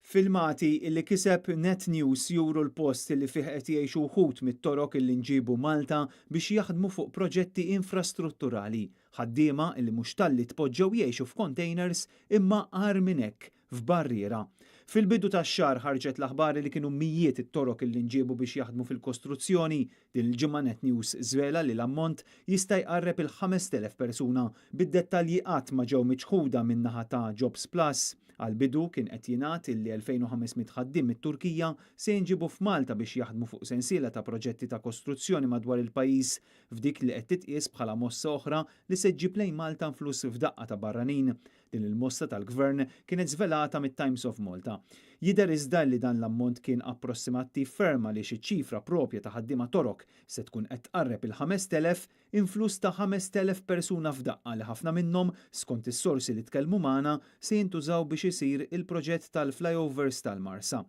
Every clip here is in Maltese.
Filmati illi kiseb Net News juru l-post li fih qed jgħixu wħud mit-Torok illi nġiebu Malta biex jaħdmu fuq proġetti infrastrutturali. Ħaddiema illi mhux talli tpoġġew jgħixu f'containers imma agħar minn hekk, f'barriera. Fil-bidu tax-xahar ħarġet l-aħbar li kienu mijiet it-Torok illi nġiebu biex jaħdmu fil-kostruzzjoni. Din il-ġimgħa Net News żvela li l-ammont jista' jqarreb il-5,000 persuna, bid-dettalji qatt ma ġew miċħuda min-naħa ta' Jobs Plus. Għall-bidu kien qed jingħad illi 2,500 ħaddiem mit-Turkija se jinġiebu f'Malta biex jaħdmu fuq sensiela ta' proġetti ta' kostruzzjoni madwar il-pajjiż f'dik li qed titqies bħala mossa oħra li se ġġib lejn Malta influss f'daqqa ta' barranin. Din il-mossa tal-Gvern kienet żvelata mit-Times of Malta. Jidher iżda li dan l-ammont kien approssimattiv ferm għaliex iċ-ċifra propja ta' ħaddiema Torok se tkun qed tqarreb il-5,000, influss ta' 5,000 persuna f'daqqa li ħafna minnhom, skont is-sorsi li tkellmu magħna, se jintużaw biex isir il-proġett tal-flyovers tal-Marsa.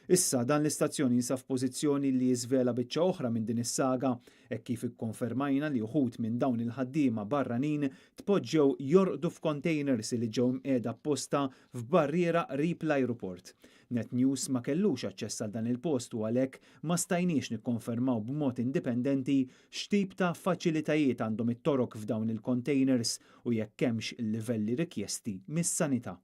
Issa, dan l-istazzjon jinsab f'pożizzjoni li jiżvela biċċa oħra minn din is-saga, hekk kif ikkonfermajna li uħud minn dawn il-ħaddiema barranin tpoġġew jorqdu f'containers li ġew mqiegħda apposta f'barriera qrib l-ajruport. Net News ma kellux aċċess għal dan il-post u għalhekk ma stajniex nikkonfermaw b'mod indipendenti x'tip ta' faċilitajiet għandhom it-Torok f'dawn il-containers u jekk hemmx il-livelli rikjesti mis-sanità.